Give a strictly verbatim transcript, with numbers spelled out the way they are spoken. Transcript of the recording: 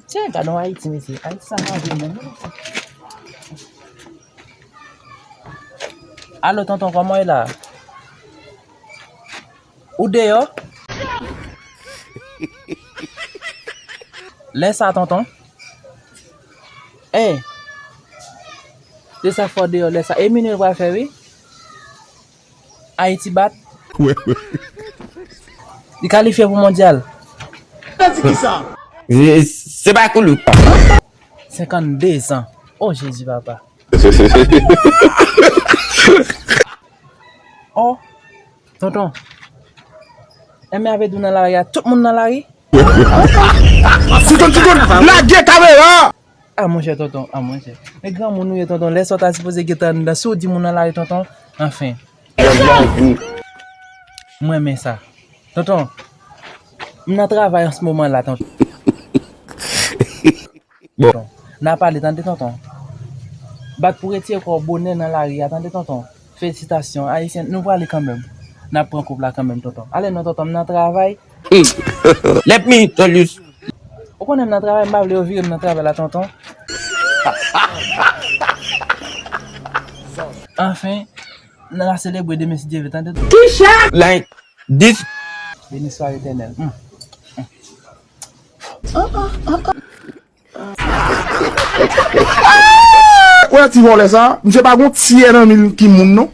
Tiens, gade yon Ayiti, mesye. Ayiti sa chanje menm, wi. Alo, tonton, kòman w ye la? Ou deyò? Lè sa, tonton? Hey! Se sa fò deyò lè sa. E minui l pral fè, wi. Ayiti bat. Li kalifye pou mondyal. Sa di ki sa? Se, se pa koulout. Senkannde zan. Oh, Jezi, papa. Oh, tonton. Enben avè nou nan lari a, tout moun nan lari. Siton, siton, lage kamera! Ah, monchè, tonton, ah, monchè. Men granmoun ou ye, tonton. Lè sa w ta sipoze gentan anndan. Si w di moun nan lari, tonton, anfen. M renmen sa. Tonton, m nan travay an se moman la, tonton. Bon. N a pale, tande, tonton. Bat pou retire kò w bonè nan lari a, tande, tonton. Felisitasyon, Ayisyen, nou prale kanmenm. N ap pran koup la kanmenm, tonton. Ale non, tonton, m nan travay. Let me tell you. Ou konnen m nan travay, m pa vle yo vire m nan travay la, tonton. Anfen, n a selebre demen si Dye vle, tande, tonton. Like this. Beni swa etènèl. Mm. Wè ti vòlè sa, misye pa gon tyè nan mil ki moun non.